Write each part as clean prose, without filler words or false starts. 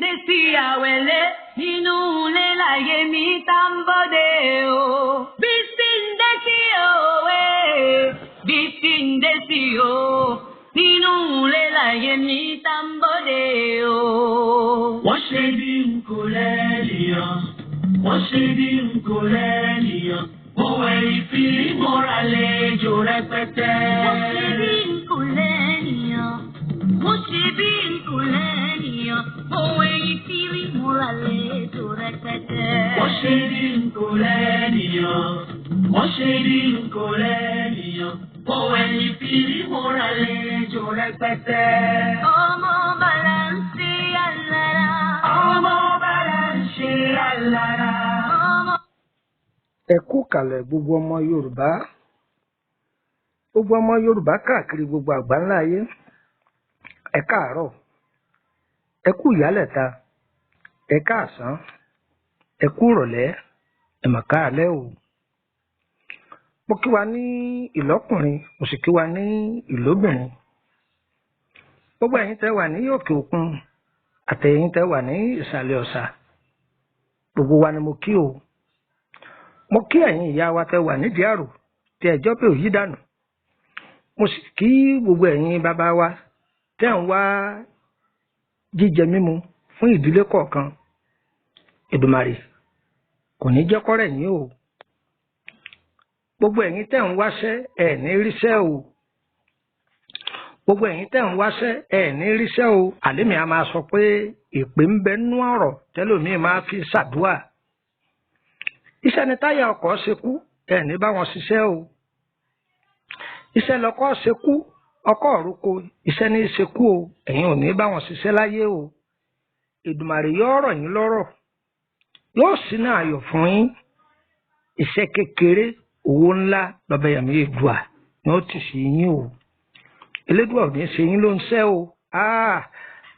Ndesi àwẹ̀lé nínú ilé láyé mi tá ń bọ́dé o. Bísí ndesi òwe, bísí ndesi o. Nínú ilé láyé mi tá ń bọ́dé o. Wọ́n ṣe bí n kò lẹ́nìyàn, wọ́n ṣe bí n kò lẹ́nìyàn, mo wẹ̀ ìfìrí mọ́ra lẹ́jọ́ rẹpẹtẹ. Wọ́n ṣe bí n kò lẹ́nìyàn, wọ́n ṣe bí n kò lẹ́nìyàn, mo wẹ̀yìn kiri mo ra lẹ́jọ́ rẹpẹtẹ. Wọ́n ṣe bí n kò lẹ́nìyàn, wọ́n ṣe bí n kò lẹ́nìyàn, mo wẹ̀ ìfìrí mọ́ra lẹ́jọ́ rẹpẹtẹ. Ọmọ bàlá ń ṣe àlára. Ọmọ bàrà ń ṣe àlàrà. Ọmọ. Ẹ kú kàlẹ̀, gbogbo ọmọ Yorùbá, gbogbo ọmọ Yorùbá káàkiri gbogbo àgbáńlá ayé. Ẹ káàárọ̀, ẹ kú ìyálẹ̀ta, ẹ káàsán, ẹ kú ìrọ̀lẹ́, ẹ mà káalẹ́ o. Mo kí wa ní ìlọ́kùnrin, mo sì kí wa ní ìlóbìnrin. Gbogbo ẹ̀yin tẹ́ wà ní òkè òkun àtẹ̀yin tẹ́ wà ní ìsàlẹ̀ ọ̀sà, gbogbo wa ni mo kí o. Mo kí ẹ̀yin ìyá wa tẹ́ wà nídìí àrò tí ẹjọ́ pé òyí dànù. Mo sì kí gbogbo ẹ̀yin bàbá wa tẹ́ ń wá jíjẹ mímu fún ìdílé kọ̀ọ̀kan. Èdùmàrè kò ní jẹ́ kọ́rẹ̀ yín o. Gbogbo ẹ̀yin tẹ́ ń wáṣẹ́, ẹ̀ ní ríṣẹ́ o. Gbogbo ẹ̀yin tẹ́ ń wáṣẹ́, ẹ̀ ní ríṣẹ́ o. Àlémi a máa sọ pé ìpè ń bẹ nú ọ̀rọ̀ tẹ́lòmíì máa fi ṣàdúà. Iṣẹ́ ni táyà ọkọ̀ ṣe kú, ẹ̀ ní bá wọn ṣiṣẹ́ o. Iṣẹ́ lọkọ̀ ṣe kú, ọkọ̀ òrùko, iṣẹ́ ní í ṣe kú o, ẹ̀yin ò ní bá wọn ṣiṣẹ́ láyé o. Èdùmàrè yóò rọ̀ yín lọ́rọ̀, yóò ṣínà ayọ̀ fún yín. Iṣẹ́ kékeré, owó ńlá lọ́bẹ̀ yàmí Èdùà ni ó ti ṣe yín o. Elédùà ò ní ṣe yín ló ń ṣẹ́ o.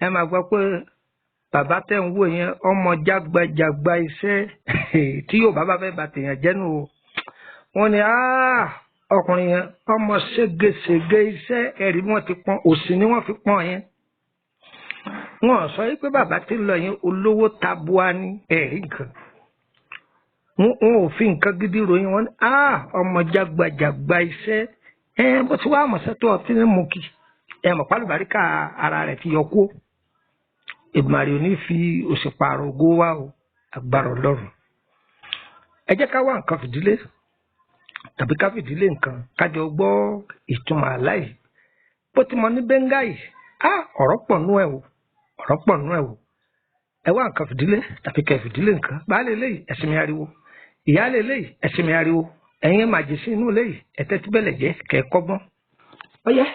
Ẹ máa gbọ́ pé bàbá tẹ̀ ń wò yẹn, ọmọ jágbajàgba iṣẹ́ tí yóò bá bá fẹ́ bà tèèyàn jẹ́nu o. Wọ́n ní ọkùnrin yẹn ọmọ ségesège iṣẹ́, ẹ̀rí wọ́n ti pọ́n òsì ni wọ́n fi pọ́n yẹn. Wọ́n sọ yìí pé bàbá tí ń lọ yẹn olówó tabua ní, ẹ̀rí nǹkan. Wọn ò fi nǹkan gidi ròyìn wọn ní ọmọ jágbajàgba iṣẹ́. Ẹ bó ti wá àmọ̀ṣẹ́ tó ọtí ní mú kí ẹ mọ̀ pálùbáríkà ara rẹ̀ ti yọ kó. Èdùmàrè ò ní fi òsì pààrọ̀ ògo wa o, agbára Ọlọ́run. Ẹ jẹ́ ká wá nǹkan fìdílé tàbí ká fìdílé nǹkan kájọ gbọ́ ìtumọ̀ àlá yìí. Bó ti mọ ní bẹ́ńgá yìí, á ọ̀rọ̀ pọ̀ nú ẹ̀ o, ọ̀rọ̀ pọ̀ nú ẹ̀ o. Ẹ wá nǹkan fìdílé tàbí kẹ́ fìdílé nǹkan. Baálé eléyìí, ẹ̀sìn mi ariwo. Ìyáálé eléyìí, ẹ̀sìn mi ariwo. Ẹ̀yin màjèsí inú eléyìí, ẹ tẹ́tí bẹ̀lẹ̀ jẹ́ kẹ́ ẹ kọ́gbọ́n. Ọyẹ́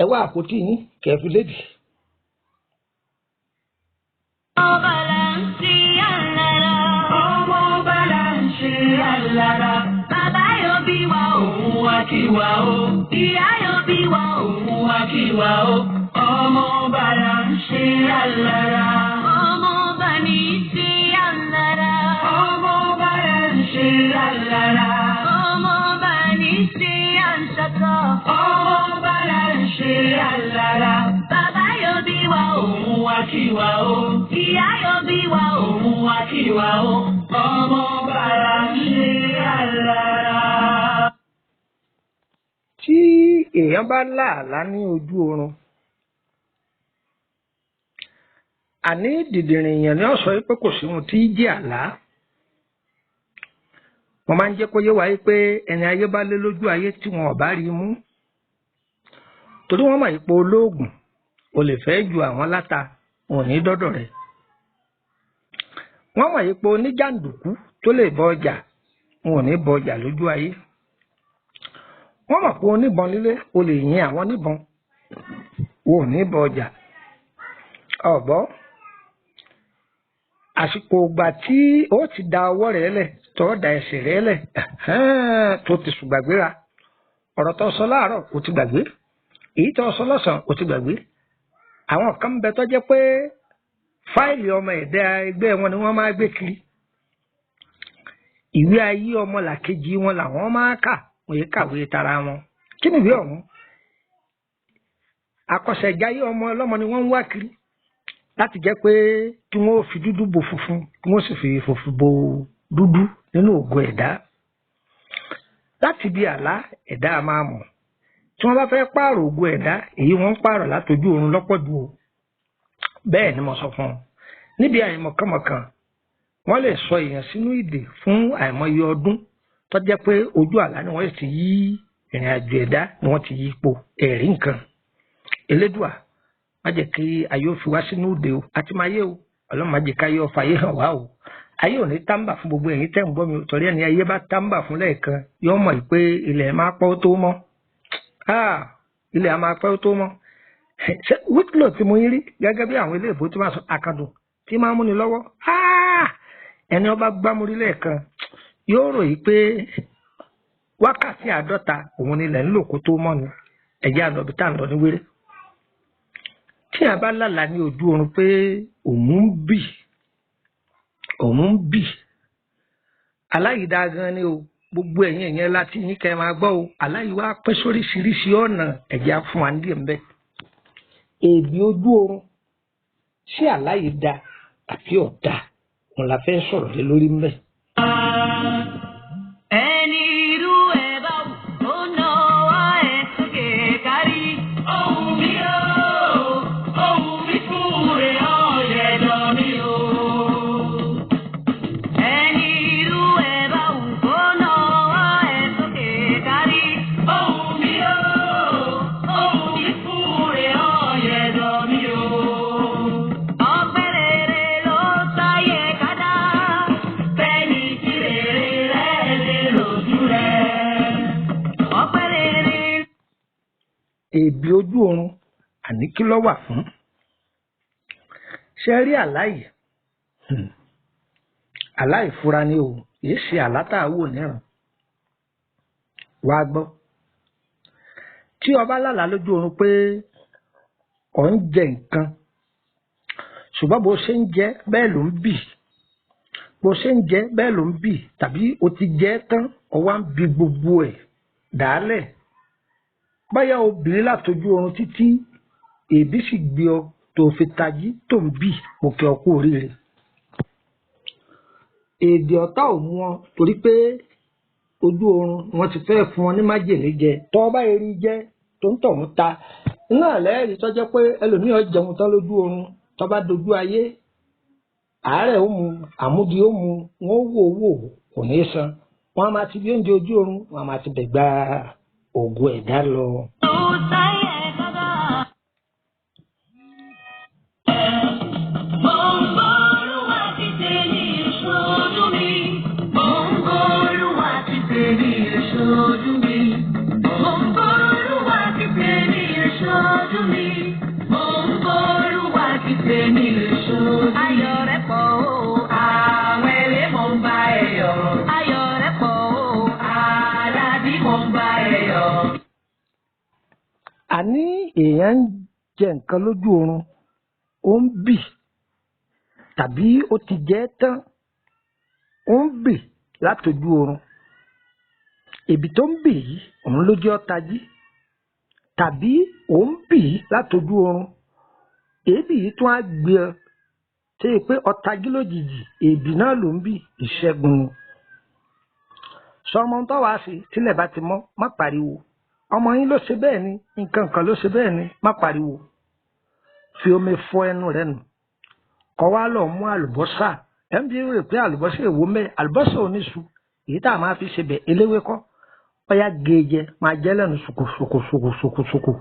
ẹ wá àpótí yín kẹ́ ẹ fi lédìí. Ọmọ bàlá ń ṣe àlára. Ọmọ bàrà ń ṣe àlàrà. Bàbá yóò bí wa o. Òun wá kí wa o. Ìyá yóò bí wa o. Òun wá kí wa o. Ọmọ bàrà ń ṣe àlàrà. Ọmọ bá ní ṣe àlára. Ọmọ bàrà ń ṣe àlàrà. Ọmọ bá ní ṣe àǹṣàkọ. Ọmọ bàrà ń ṣe àlàrà. Bàbá yóò bí wa o. Òun wá kí wa o. Ìyá yóò bí wa o. Òun wá kí wa o. Ọmọ bàrà ń ṣe àlàrà. Tí èèyàn bá láàlá ní ojú oorun, àní dìdìrìn èèyàn ni ó sọ pé kò sí ohun tí í jẹ́ àlá. Mo máa ń jẹ́ kó yé wa pé ẹni ayé bá lé lójú ayé tí wọn ò bá rí mú, torí wọ́n mọ̀ ipò olóògùn ò lè fẹ́ ju àwọn láta, wọn ò ní dọ́dọ̀ rẹ̀. Wọ́n mọ̀ ipò oníjàǹdùkú tó lè bọ ọjà, wọn ò ní bọ ọjà lójú ayé. Wọ́n mọ̀ pé oníbọn lílé o lè yin àwọn níbọn, wọn ò ní bọ ọjà. Ọ̀bọ àsìkò ìgbà tí ó ti da ọwọ́ rẹ̀ lẹ̀ tó da ẹsẹ̀ rẹ̀ lẹ̀ tó ti sùn gbàgbéra. Ọ̀rọ̀ tó sọ láàárọ̀ ó ti gbàgbé, èyí tó sọ lọ́sàn-án ó ti gbàgbé. Àwọn kan ń bẹ tó jẹ́ pé fáìlì ọmọ ẹ̀dá ẹgbẹ́ wọn ni wọ́n máa gbé kiri. Ìwé ayé ọmọ làkejì wọn làwọn máa kà, wọ́n yé kàwé tara wọn. Kí ni ìwé ọ̀hún? Àkọsẹ̀jayé ọmọ ọlọ́mọ ni wọ́n ń wá kiri. Láti jẹ́ pé kí wọ́n fi dúdú bo funfun, kí wọ́n sì fi funfun bo dúdú nínú ògo ẹ̀dá. Láti bí àlá ẹ̀dá a máa mọ̀. Tí wọ́n bá fẹ́ pààrọ̀ ògo ẹ̀dá, èyí wọ́n ń pààrọ̀ látojú oorun lọ́pọ̀ jù o. Bẹ́ẹ̀ ni mo sọ fún ọ. Níbi àìmọ̀kànmọ̀kàn, wọ́n lè sọ èèyàn sínú ìdè fún àìmọye ọdún tó jẹ́ pé ojú àlá ni wọ́n ti yí ìrìn àjò ẹ̀dá ni wọ́n ti yí ipò ẹ̀rí nǹkan. Elédùà má jẹ́ kí ayé ó fi wá sínú ìdè o, àti máa yé o. Ọlọ́run má jẹ́ káyé ọfà ayé hàn wá o. Ayé ò ní táǹbà fún gbogbo ẹ̀yin tẹ́ ń gbọ́ mi o, torí ẹni ayé bá táǹbà fún lẹ́ẹ̀kan yóò mọ̀ pé ilẹ̀ máa pẹ́ ó tó mọ́. Ilẹ̀ á máa pẹ́ ó tó mọ́. Ṣé wíkìlò tí mo yín rí gẹ́gẹ́ bí àwọn ilé ìbò tí máa sọ àkàndùn tí máa ń múni lọ́wọ́? Ẹni ọba gbámúrí lẹ́ẹ̀kan yóò rò yí pé wákàtí 50 òun ni ilẹ̀ ń lò kó tó mọ́ ni. Ẹ̀jẹ̀ àlọ́bí tá à ń lọ ní wéré. Tí a bá lálàá ní ojú oorun pé òun ń bì, òun ń bì, aláyìídá gan ni o. Gbogbo ẹ̀yin ẹ̀yẹn láti yín kẹ́ ẹ máa gbọ́ o. Aláyìí wá pín sóríṣiríṣi ọ̀nà, ẹ̀jẹ̀ á fún wa ní díẹ̀ ńbẹ́. Èébì ojú oorun, ṣé aláyìídá àbí ọ̀dà, òun la fẹ́ sọ̀rọ̀ lé lórí ńbẹ́. Ẹni irú ẹ̀ bá wù ó náwó ẹ̀ sókè kárí. Ohùn mi ó, ohùn mi kúre ọ̀yẹ̀dọ̀ mi o. Ẹni irú ẹ̀ bá wù ó náwó ẹ̀ sókè kárí. Ohùn mi ó, ohùn mi kúre ọ̀yẹ̀dọ̀ mi o. Ọpẹ́ rere ló sáyé kádà. Fẹ́ni tí rere rẹ̀ lè rojú rẹ̀. Ọpẹ́ rere. Èébì ojú oorun àní kí ló wà fún? Ṣé rí àlá yìí? Àlá ìfura ni o, kìí ṣe àlá tá a wò níran. Wá gbọ́. Tí o bá lálàá lójú oorun pé ò ń jẹ nǹkan, ṣùgbọ́n bó ṣe ń jẹ bẹ́ẹ̀ ló ń bì. Bó ṣe ń jẹ bẹ́ẹ̀ ló ń bì, tàbí o ti jẹ tán, o wá ń bi gbogbo ẹ̀ dàálẹ̀. Báyà obìnrin látojú oorun títí èébì sì gbé ọ tó fi tají tó ń bì, mo kí ọ kú oríire. Èdè ọ̀tá ò mú ọ torí pé ojú oorun ni wọ́n ti fẹ́ fún ọ ní májèlé jẹ. Tọ́ ọ bá erí jẹ tó ń tọ̀hún ta. Náà lẹ́ẹ̀rí tó jẹ́ pé ẹlòmíràn jẹun tán lójú oorun tó bá dojú ayé. Àárẹ̀ ó mu, àmúdi ó mu, wọ́n wò wò kò ní san. Wọ́n á máa ti bí oúnjẹ ojú oorun, wọ́n á máa ti bẹ̀ gba ògo ẹ̀dá lọ. Ló sáyé kádà. Mo ń bọ́ Olúwa ti tèmi ìṣojú mi. Mo ń bọ́ Olúwa ti tèmi ìṣojú mi. Mo ń bọ́ Olúwa ti tèmi ìṣojú mi. Mo ń bọ́ Olúwa ti tèmi ìṣojú mi. Ayọ̀ rẹ̀ pọ̀ o. Àwọn eré mo ń bá ẹ yọ̀. Ayọ̀ rẹ̀ pọ̀ o. Alábí mo ń bá ẹ yọ̀. Àní èèyàn ń jẹ nǹkan lójú oorun, ó ń bì tàbí ó ti jẹ ẹ́ tán, ó ń bì látojú oorun. Èbì tó ń bì yìí, òun ló jẹ́ ó tají. Tàbí ó ń bì látojú oorun. Èébì yìí tún á gbé ọ ṣe é pé ó tají lójijì, èébì náà ló ń bì, ìṣẹ́gun ni. Sọ ọmọ tó wàá sí tílẹ̀ bá ti mọ́, má pariwo. Ọmọ yín ló ṣe bẹ́ẹ̀ ni, nǹkan kan ló ṣe bẹ́ẹ̀ ni, má pariwo. Fi omi fọ ẹnu rẹ nù. Kọ́ wá lọ mú àlùbọ́sà. Ẹ̀ ń bí rè pé àlùbọ́sà èwo mẹ́, àlùbọ́sà oníṣu, èyí tá a máa fi ṣe bẹ̀ eléwé kọ́. Ọ̀yá gèèjẹ máa jẹ́ lẹ́nu ṣùkù ṣùkù ṣùkù ṣùkù ṣùkù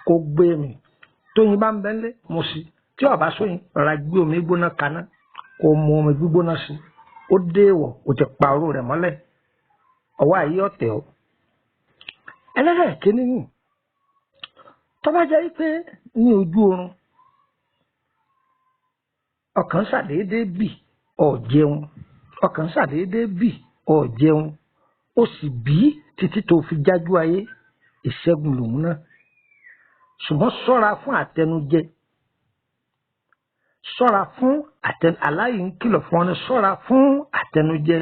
kó gbé mi. Tóyin bá ń bẹ́ńlé, mu sí. Tí ó bá sóyin, rọra gbé omi gbóná kaná kó mu omi gbígbóná sí. Ó dé èèwọ̀, ó ti pa oró rẹ̀ mọ́lẹ̀. Ọwọ́ ayé ọ̀tẹ̀ ọ́. Ẹlẹ́kẹ̀ẹ́ni nì. Tó bá jẹ́ pé ní ojú oorun, ọkàn ṣàdédé bì, ò jẹun. Ọkàn ṣàdédé bì, ò jẹun. Ó sì bí títí tó fi jájú ayé, ìṣẹ́gun lòun náà. Ṣùgbọ́n ṣọ́ra fún àtẹnujẹ. Ṣọ́ra fún àtẹnu, aláyìí ń kìlọ̀ fún ọ ní ṣọ́ra fún àtẹnujẹ.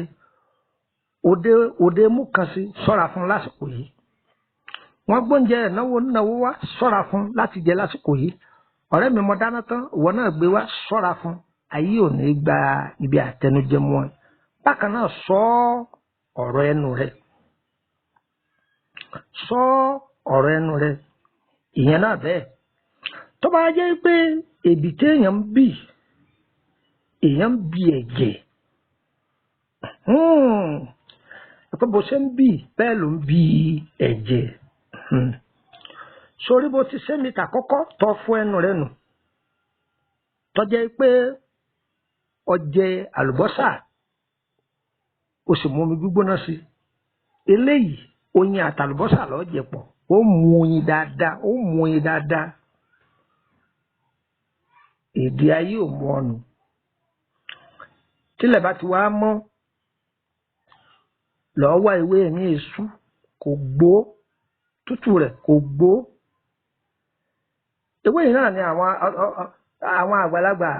Òde òde mú kan sí, ṣọ́ra fún lásìkò yìí. Wọ́n gbóúnjẹ ìnáwó náwó wá, ṣọ́ra fún láti jẹ lásìkò yìí. Ọ̀rẹ́ mi, mo dáná tán, ìwọ náà gbé wá, ṣọ́ra fún. Ayé ò ní gba ibi àtẹnujẹ mọ́ ẹ. Bákan náà, sọ ọ̀rọ̀ ẹnu rẹ, sọ ọ̀rọ̀ ẹnu rẹ. Ìyẹn náà bẹ́ẹ̀. Tó bá jẹ́ pé èbì téèyàn ń bì, èèyàn ń bì ẹ̀jẹ̀, pé bó ṣe ń bì bẹ́ẹ̀ ló ń bì ẹ̀jẹ̀. Sórí bó ti ṣe mìta kọ́kọ́ tọ́ fún ẹnu rẹ nù, tó jẹ́ pé ó jẹ àlùbọ́sà, o sì mú omi gbígbóná sí eléyìí, oyin àtàlùbọ́sà ló jẹ pọ̀, ó mu oyin dáadáa, ó mu oyin dáadáa, èdè ayé ò mú ọnù. Tílẹ̀ bá ti wá mọ́, lọ́ọ́ wá ewé ẹ̀mí èṣù, kò gbó tútù rẹ̀, kò gbó. Ewé yìí náà ni àwọn àgbàlagbà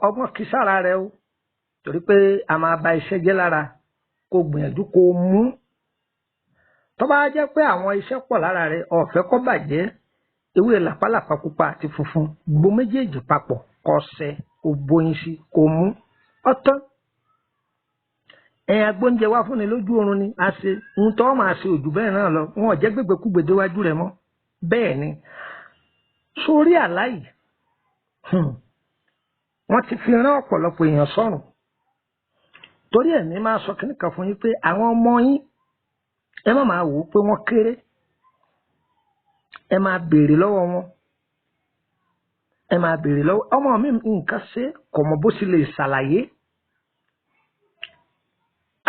ọgbọ́n kì í sára rẹ o, torí pé a máa ba iṣẹ́ jẹ́ lára. Kó gbìyànjú kó mú. Tó bá jẹ́ pé àwọn iṣẹ́ pọ̀ lára rẹ, ọ̀fẹ́ kó bàjẹ́, ewé làpálàpá pupa àti funfun, gbó méjèèjì papọ̀, kó ṣe, kó bóyin sí, kó mú, ọ̀tán. Ẹ̀yin agbóúnjẹ wá fúnni lójú oorun ni a ṣe ń tọ́ máa ṣe òjò bẹ́ẹ̀ náà lọ, wọn ò jẹ́ gbégbékúgbè déwájú rẹ̀ mọ́. Bẹ́ẹ̀ ni sórí àlá yìí, wọ́n ti fi rán ọ̀pọ̀lọpọ̀ èèyàn sọ́run. Torí ẹ̀mí máa sọ kíní kan fún yín pé àwọn ọmọ yín, ẹ má máa wò ó pé wọ́n kéré. Ẹ máa béèrè lọ́wọ́ wọn, ẹ máa béèrè lọ́wọ́ ọmọ mi. Nǹkan ṣe kò mọ̀ bó ṣe lè ṣàlàyé.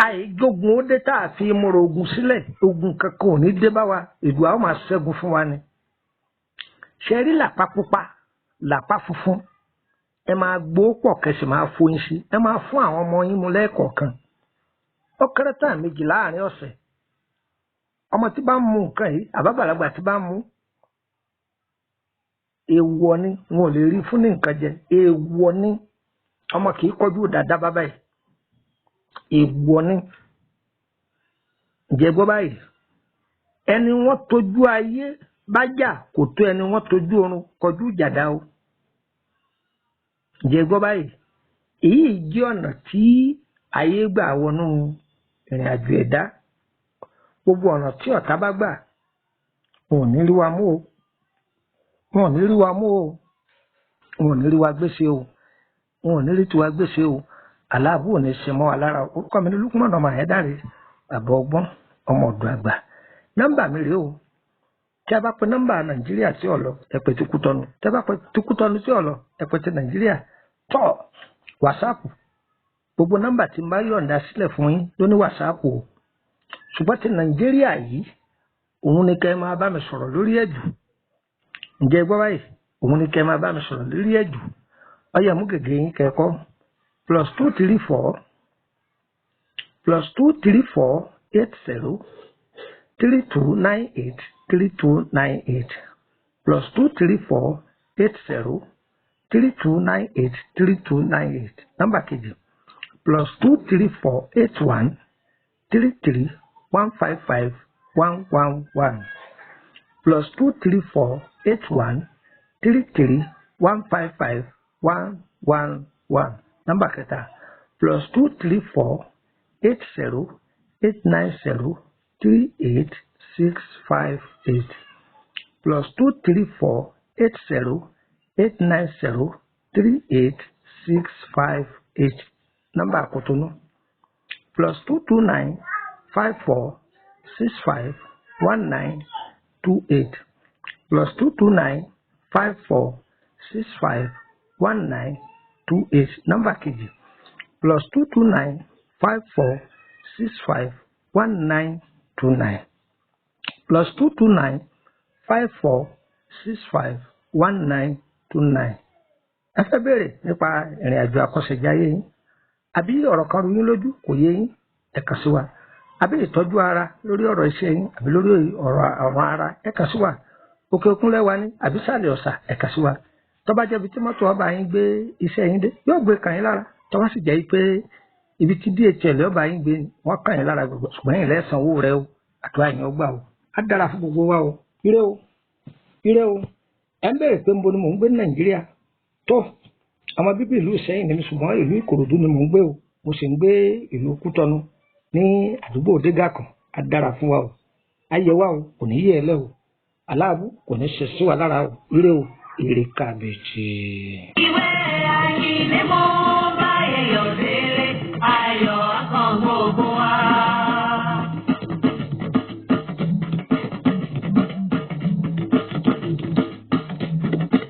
Àìjógun ó dé tá a fi múra ogun sílẹ̀, ogun kankan ò ní dé bá wa, ìlú àwọn máa ṣẹ́gun fún wa ni. Ṣe rí làpá pupa, làpá funfun, ẹ máa gbó pọ̀, kẹsì máa foyín sí, ẹ máa fún àwọn ọmọ yín mu lẹ́ẹ̀kọ̀ọ̀kan, ó kéré tán méjì láàrin ọ̀sẹ̀. Ọmọ tí bá ń mu nǹkan yìí, àbábàlagbà tí bá ń mu, èèwọ̀ ni, wọn ò lè rí fún ní nǹkan jẹ. Èèwọ̀ ni, ọmọ kì í kọjú dàda bàbá yìí, èèwọ̀ ni. Ǹjẹ́ gbọ́ báyìí? Ẹni wọ́n tójú ayé bá jà kò tó ẹni wọ́n tójú oorun kọjú ìjàdá o. Ǹjẹ́ gbọ́ báyìí? Èyí jẹ́ ọ̀nà tí ayé gbà wọnú ìrìn àjò ẹ̀dá. Gbogbo ọ̀nà tí ọ̀tá bá gbà, wọn ò ní rí wa mú o, wọn ò ní rí wa mú o, wọn ò ní rí wa gbéṣe o, wọn ò ní rí tiwa gbéṣe o. Aláàbò ò ní ṣe mọ́ wa lára. Orúkọ mi ní Lukman ọmọ Àyádáre, bàbá ọgbọ́n, ọmọ ọ̀dọ̀ àgbà. Nọ́mbà mi rèé o. Tí a bá pe nọ́mbà Nàìjíríà tí ò lọ, ẹ pè ti Kútọ́nù. Tí a bá pe ti Kútọ́nù tí ò lọ, ẹ pè ti Nàìjíríà. Tọ́ wàsáàpù, gbogbo nọ́mbà tí n bá yọ̀ǹda sílẹ̀ fún yín ló ní wàsáàpù o, ṣùgbọ́n ti Nàìjíríà yìí, òun ni kẹ́ ẹ máa bá mi sọ̀rọ̀ lórí ẹ̀ jù. Ǹjẹ́ ẹ gbọ́ báyìí? Òun ni kẹ́ ẹ máa bá mi sọ̀rọ̀ lórí ẹ̀ jù. Ọyẹ, mú gègé yín kẹ́kọ́: +234, +234 80 3298 3298, +234 80 3298 3298. Nọ́mbà kejì: +234 81 33 155 111, +234 81 33 155 111. Nọ́mbà kẹta: +234 80 890 38658, +234 80 890 38658. Nọ́mbà àkótónú: +229 54 65 1928, +229 54 65 1928. Nọ́mbà kejì: +229 54 65 1929, +229 54 65 1929. Ẹ fẹ́ béèrè nípa ìrìn àjò àkọsẹ̀jayé yín, àbí ọ̀rọ̀ kan rú yín lójú, kò yé yín, ẹ kàn sí wa. Àbí ìtọ́jú ara lórí ọ̀rọ̀ iṣẹ́ yín, àbí lórí ọ̀rọ̀ ọ̀rọ̀ ara, ẹ kàn sí wa. Òkè òkun lẹ́wà ní, àbí sàlẹ̀ ọ̀sà, ẹ kàn sí wa. Tó bá jẹ́ ibi tí mọ́tò ọba yín gbé iṣẹ́ yín dé, yóò gbé kàn yín lára. Tó bá sì jẹ́ pé ibi tí DHL ọba yín gbé ni, wọ́n kàn yín lára gbogbo, ṣùgbọ́n yín lẹ́sàn owó rẹ o. Àdúrà yín ó gbà o, á dára fún gbogbo wa o. Ire o, ire o. Ẹ ń bẹ̀rẹ̀ pé ń bo ni mò ń gbé ní Nàìjíríà. Tó ọmọ bíbí ìlú Ìṣẹ́yìn ni mi, ṣùgbọ́n ìlú Ìkòròdú ni mò ń gbé o. Mo sì ń gbé ìlú Kútọ́nù ní àdúgbò Dégàkàn. Á dára fún wa o, ayé wa o, kò ní yé ẹ lẹ́ o, aláàbù kò ní ṣe sí wa lára o. Ire o, ire kàbìtì. Ìwé ayílé mo bá yẹyọ̀ délé, ayọ̀ akàn gbogbo wa.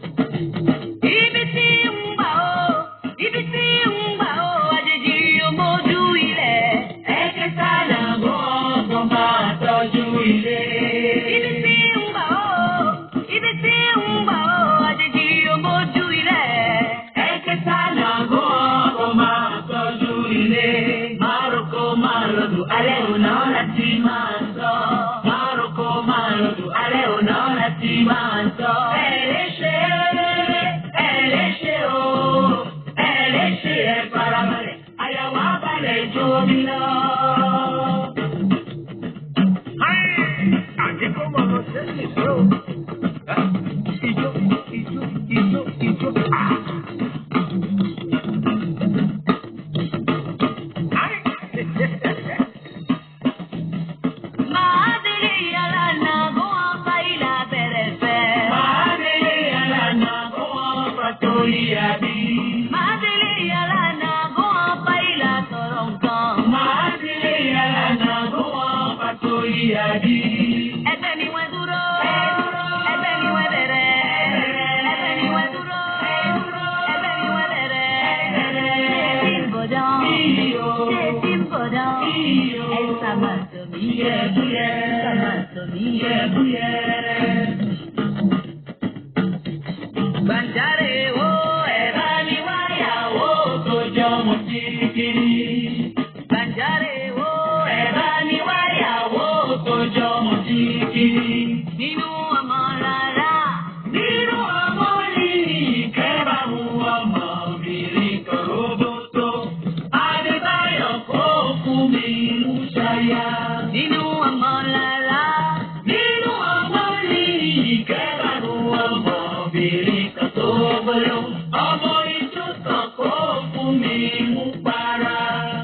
Ibi tí ń gbà ó, ibi tí ń gbà ó, àjèjì ò mójú ilẹ̀. Ẹ̀kẹ́ sálà bọ́ ọgbọ́n máa tọ́jú ilé. Ibi tí ń gbà ó, ibi tí ń gbà ó, àjèjì ò mójú ilẹ̀. Ẹ̀kẹ́ sálà bọ́ ọgbọ́n máa tọ́jú ilé. Márùkó máa rọ̀dù alẹ́ òná láti máa sọ. Márùkó máa rọ̀dù alẹ́ òná láti máa sọ. Ẹ lè ṣe é, ẹ lè ṣe o, ẹ lè ṣe ẹ farabalẹ̀, àyàwó abalẹ̀ jó mi lọ. Ijó ijó ijó ijó. Máa délé yàrá náà kó wọn bá ilà bẹ̀rẹ̀ fẹ́. Máa délé alànà kó wọ́n fàtó ìyàbí. Máa délé yàrá náà kó wọn bá ilà sọ̀rọ̀ nǹkan. Máa délé alànà kó wọ́n fàtó ìyàbí. Ẹgbẹ́ mi wọ́n dúró. Ẹgbẹ́ mi wọ́n bẹ̀rẹ̀. Ẹgbẹ́ mi wọ́n dúró. Ẹgbẹ́ mi wọ́n bẹ̀rẹ̀. Ṣé tí ń bọ̀ dán? Ṣé tí ń bọ̀ dán? Ẹ sábà tọ̀ mí. Ẹ sábà tọ̀ mí. Gbàǹjarè wo ẹ̀ bá mi wáyàwó Tó jẹ́ ọmọ kirikiri. Gbàǹjarè wo ẹ̀ bá mi wáyàwó Tó jẹ́ ọmọ kirikiri. nínú ọmọ rárá. Nínú ọmọ yìí kẹ́bà mú ọmọbìnrin kan róbótó. Adébáyọ̀ kó fún mi mú ṣáyà. Nínú ọmọ rárá. Nínú ọmọ yìí kẹ́bà mú ọmọbìnrin kan tó gbóló. Ọmọ ìjọ kan kó fún mi mú para.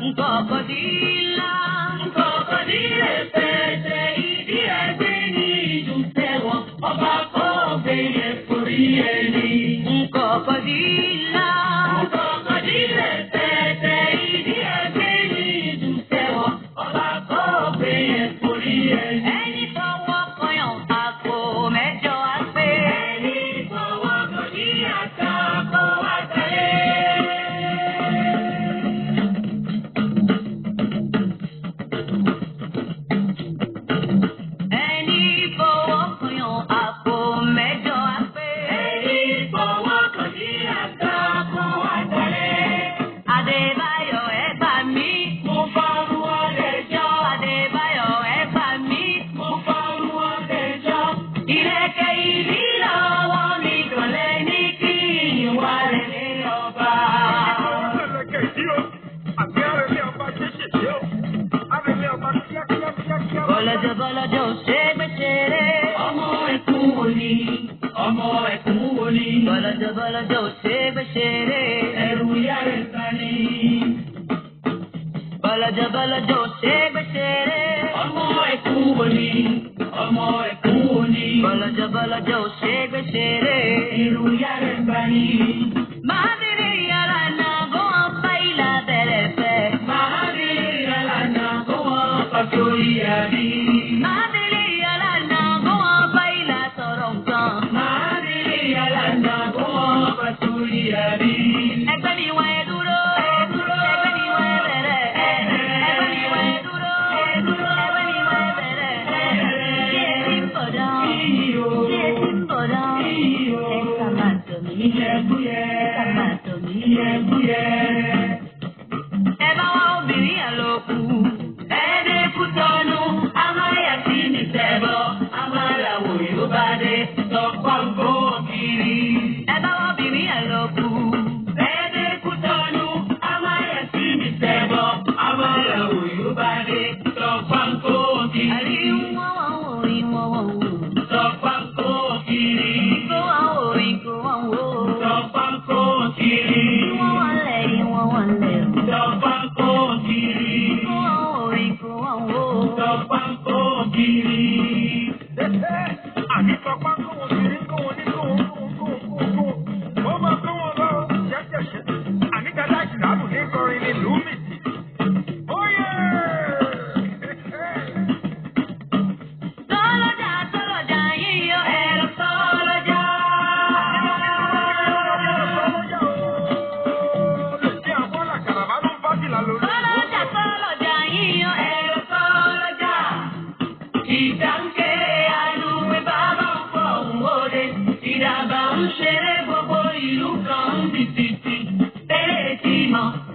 Nkọ̀kọ̀dílá. Kọ̀kọ̀ nílé pẹ̀tẹ̀ ìdí ẹgbẹ́ ní ìjù tẹ̀wọ̀n. Ọba kò gbé yẹn forí ẹni. Nkọ̀kọ̀dílá. Kọ̀kọ̀dílé pẹ̀tẹ̀ ìdí ẹgbẹ́ ní ìjù tẹ̀wọ̀n. Ọba kò gbé yẹn forí ẹni. Ẹni fọwọ́ kọyàn àpò mẹ́jọ á pé. Ẹni fọwọ́ kò ní àtàkọ́ àtàlẹ́. Ẹni fọwọ́ kọyàn àpò mẹ́jọ á pé. Ẹni fọwọ́ kò ní àtàkọ́ àtàlẹ́. Adébáyọ̀ ẹ gbà mí. Mo farun ọ̀lẹ́jọ́. Adébáyọ̀ ẹ gbà mí. Mo farun ọ̀lẹ́jọ́. Ìlẹ̀kẹ̀ ìbí lọ́wọ́ mi kàn lẹ́ ní kí Ìwà rẹ̀ lé ọba. Bọ́lọ́jọ́ bọ́lọ́jọ́ ò ṣe é gbé ṣeré. Ọmọ ẹkún wo ni? Ọmọ ẹkún wo ni? Bọ́lọ́jọ́ bọ́lọ́jọ́ ò ṣe é gbé ṣeré. Ẹrù ìyá rẹ̀ ta ni? Bọ́lọ́jọ́ bọ́lọ́jọ́ ò ṣe é gbé ṣeré. Ọmọ ẹkún wo ni? Ọmọ ẹkún wo ni? Bọ́lọ́jọ́ bọ́lọ́jọ́ ò ṣe é gbé ṣeré. Ẹrù ìyá rẹ̀ ta ni? Máa bèrè yàrá náà bó wọn bá ìlà bẹ̀rẹ̀ fẹ́. Màá rí ìyàlànà kó wọ́n pàtó ìyá mi. Máa bèrè yàrá náà bó wọn bá ìlà sọ̀rọ̀ nǹkan. Màá rí ìyàlànà kó wọ́n pàtó ìyá mi. Ẹgbẹ́ mi wọ́n ẹ dúró. Ẹgbẹ́ mi wọ́n ẹ bẹ̀rẹ̀. Ẹgbẹ́ mi wọ́n ẹ dúró. Ẹgbẹ́ mi wọ́n ẹ bẹ̀rẹ̀. Ṣé etí ń bọ̀ dán? Ṣé etí ń bọ̀ dán? Ẹ sá máa tọ̀ mí. Ẹ sá máa tọ̀ mí. Ẹ bá wá obìnrin àlòkù. Ẹ̀ẹ́dẹ́ kútọ́nù, amáyà sí ní sẹ́bọ̀, amáyàwó yóò bá dé, tọpọ̀ ń kó kiri. Ẹ bá wá obìnrin àlòkù. Ẹ̀ẹ́dẹ́ kútọ́nù, amáyà sí ní sẹ́bọ̀, amáyàwó yóò bá dé, tọpọ̀ ń kó kiri. Àrí wọ́n wọ́n wò rí wọ́n wọ́n wò. Tọpọ̀ ń kó kiri. Wọ́n wọ́n lọ.